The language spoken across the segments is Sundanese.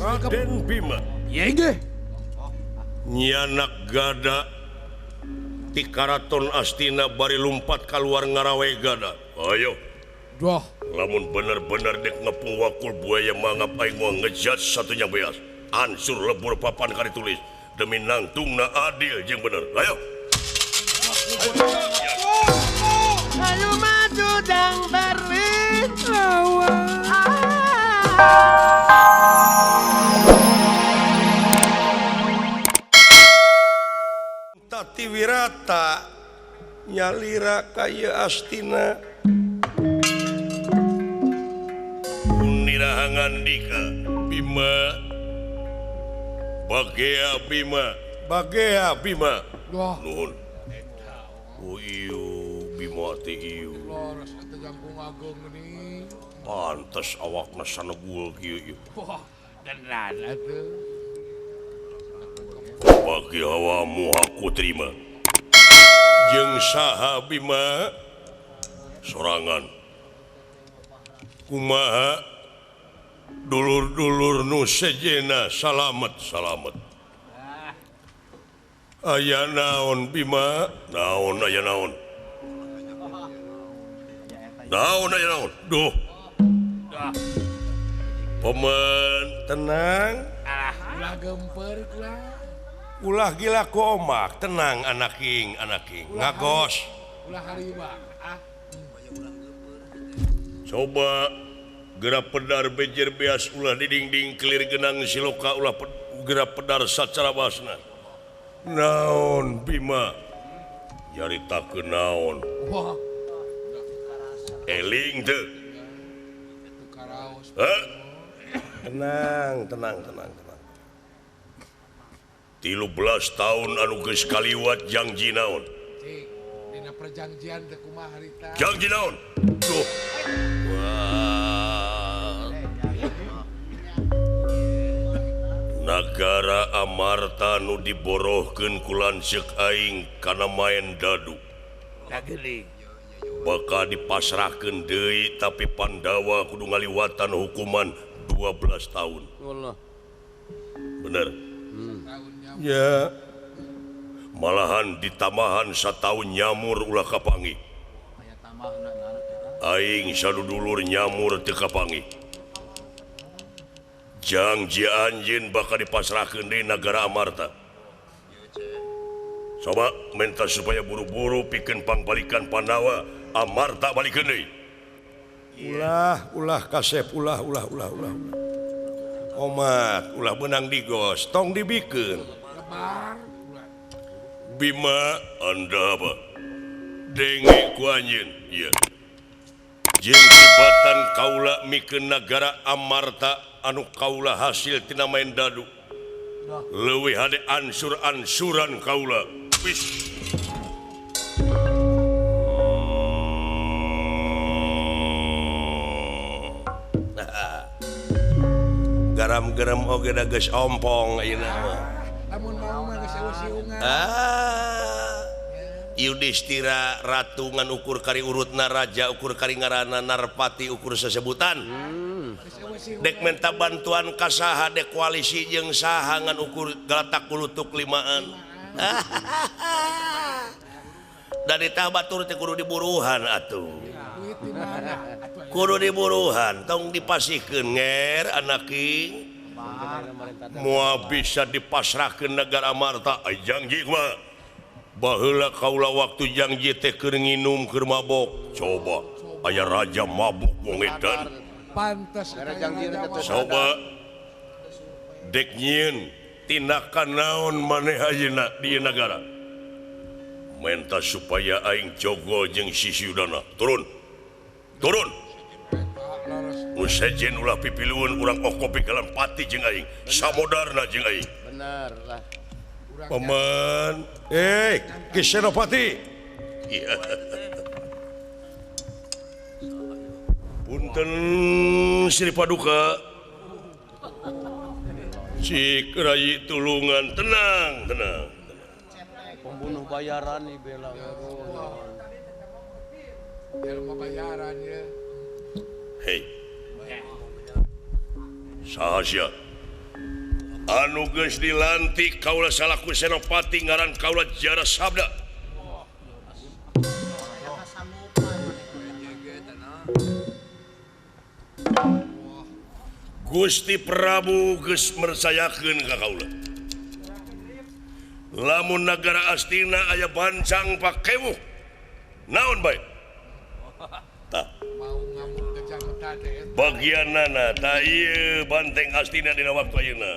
Raden Bima. Ye Nyanak gada ti Karaton Astina bari lumpat kaluar ngarawe gada. Ayo. Duh. Lamun bener-bener dek ngepung wakul buaya mangap aing moal ngejat satunya beas. Ansur lebur papan kari tulis demi nangtungna adil jeung bener. Ayo. Ayo maju dang berlin. Tati Wirata nyalira kaya Astina Unirahangan Dika Bima Bagea Bima Bagea Bima. Nuhun. Oh iyo Bima teh ieu. Pantes awakna sanegul kieu ieu. Tenan atuh. Bagi hawamu aku terima. Jeung saha Bima sorangan. Kumaha dulur-dulur nu sejena salamet salamet. Aya naon Bima? Naon aya naon? Naon aya naon? Duh. Pemen tenang. Ulah gemper ulah. Ulah gila ku omak, tenang anaking anaking. Ngagos. Ulah hariwang. Ah. Coba gerak pedar bejer beas ulah didingding kelir genang siloka ulah gerak pedar sacara basna. Naon Bima? Nyaritakeun naon? Wah. Eling teu. Hah? Tenang, tenang, tenang, tenang. 13 tahun anu geus kaliwat janji naon? Cik, dina perjanjian teh kumaha harita? Janji naon? Duh. Wah. Nagara Amarta nu diborohkeun ku lanceuk aing kana maen dadu. Bakal dipasrahkeun deui tapi Pandawa kudu ngaliwatan hukuman 12 tahun. Allah. Bener. Ya. Malahan ditamahan satahun nyamur ulah kapangi. Aing sadudulur nyamur teu kapangi. Janji anjeun bakal dipasrahkeun deui nagara Amarta. Coba minta supaya buru-buru pikeun pangbalikan Pandawa Amarta balikeun deui. Ulah, ulah kasep, ulah, ulah, ulah, ulah. Omat, ulah benang digos, tong dibikeun. Bima, anda apa? Denge ku anjeun, ieu. Jeung tibatan kaula mikeun nagara Amarta anu kaula hasil tina main dadu. Leuwih hade ansur-ansuran kaula. Wis. Garam-garam oge da geus ompong ayeuna mah. Lamun mau mah geus eusiungan. Ah. Yudhistira ratu ngan ukur kari urutna raja ukur kari ngaranna narpati ukur sesebutan. Dek menta bantuan ka saha dek koalisi jeung saha ngan ukur galatak kulutuk limaan. Dari tah batur teh kudu diburuhan atuh. Kudu diburuhan tong dipasihkeun nger anaking. Moal bisa dipasrahkeun nagara Amarta. Ai janji mah. Baheula kaula waktu janji teh keur nginum keur mabok. Coba aya raja mabok wong edan. Pantes coba dek nyieun tindakan naon maneh ayeuna di nagara. Menta supaya aing jogo jeung si Sudana. Turun. Turun. Nu sejen ulah pipilueun urang okopi kalan pati jeung aing. Samodarna jeung aing. Bener lah. Paman, Ki Senopati. Iya. Punten Sri Paduka. Cik rayi tulungan, tenang, tenang. Pembunuh bayaran nih bela. Jelema bayaran ya. Hei. Saha sia? Anu geus dilantik kaula salaku senopati ngaran kaula Jara Sabda. Gusti Prabu geus mersayakeun ka kaula. Lamun nagara Astina aya bancang pakewuh. Naon bae? Tah. Bagianana tah ieu banteng Astina dina waktu ayeuna.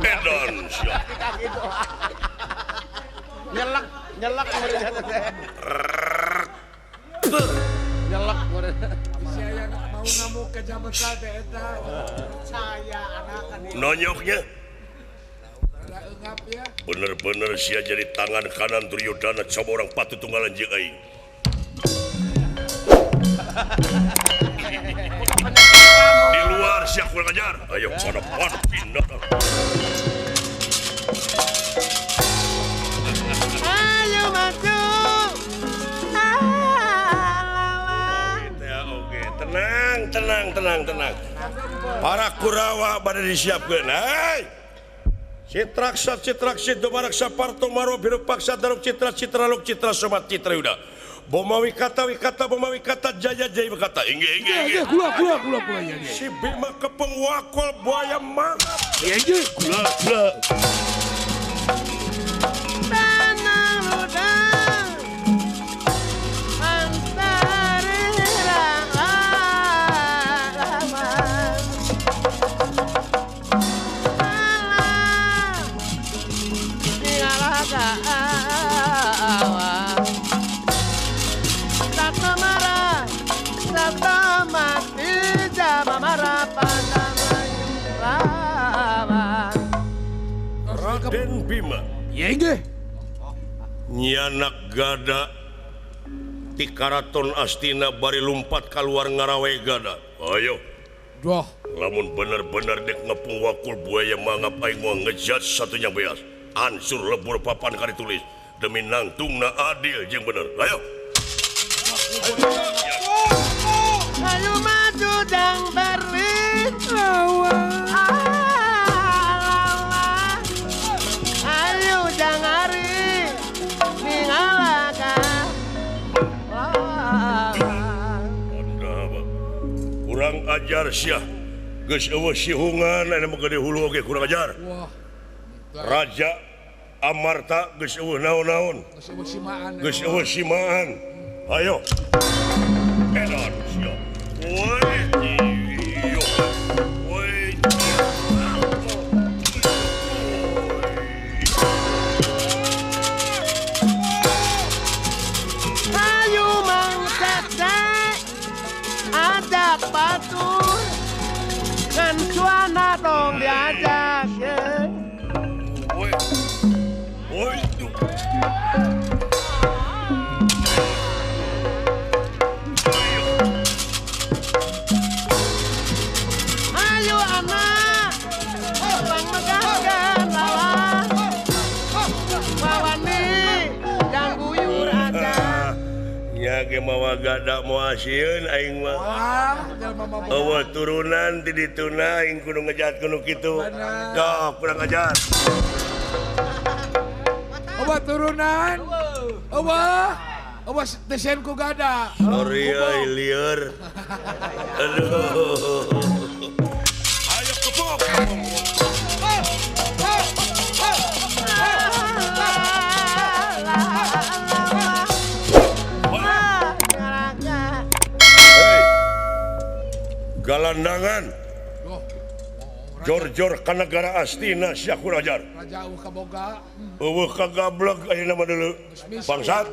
Edan sia. Nyelak, nyelak meureun teh. Nyelak meureun. Saya mau ngamuk ke Jameta teh eta. Saya anakan. Nonyoknya. Bener-bener sia jadi tangan kanan Duryodana coba orang patut tunggalan jeung aing. Di luar sia kurang ajar. Ayo pada pindah. Ayo maju. Oke, tenang, tenang, tenang, tenang. Para Kurawa pada disiapkan. Hai. Citraksa, citraksit, domaraksa, parto, maro, birupaksa, daruk, citra, citra, luk, citra, somat, citra, yuda. Boma wikata, wikata, boma wikata, jaya, jaya, wikata. Inge, inge, inge. Gula, gula, gula, gula, ya. Si Bima kepeng wakol, buaya mangap. Iya, iya, gula, gula. Tanah ludang, Raden Bima nyanak gada ti karaton Astina bari lumpat kaluar ngarawe gada. Ayo. Duh. Lamun bener-bener dek ngepung wakul buaya mangap aing moal ngejat satunya beas. Ansur lebur papan kari tulis demi nangtungna adil jeung bener. Ayo. Ayo maju jang berlin. Ayo jang ari ningalaka. Kurang ajar sia. Geus eueuh sihungan anu mah gede hulu oge kurang ajar. Raja Amarta geus eueuh naon-naon. Geus eueuh simaan. Ayo. Edan sia. Woi. Woi. Ayo Mang Cecek ajak batur ngan cuana dong diajak ye. Woi. Woi. Ayo anak bang megahkan lawan wawani jang guyur aja. Nya ge mawa gada moal sieun aing mah. Eueuh turunan ti dituna aing kudu ngejat kudu kitu. Doh kurang ajar. Eueuh turunan. Eueuh. Eueuh desain ku gada. Sorry euy lieur. Aduh. Ayo kepok. Galandangan jor-jor ka negara Astina sia kurang ajar. Raja eueuh kaboga. Eueuh kagablek ayeuna mah deuleu. Bangsat.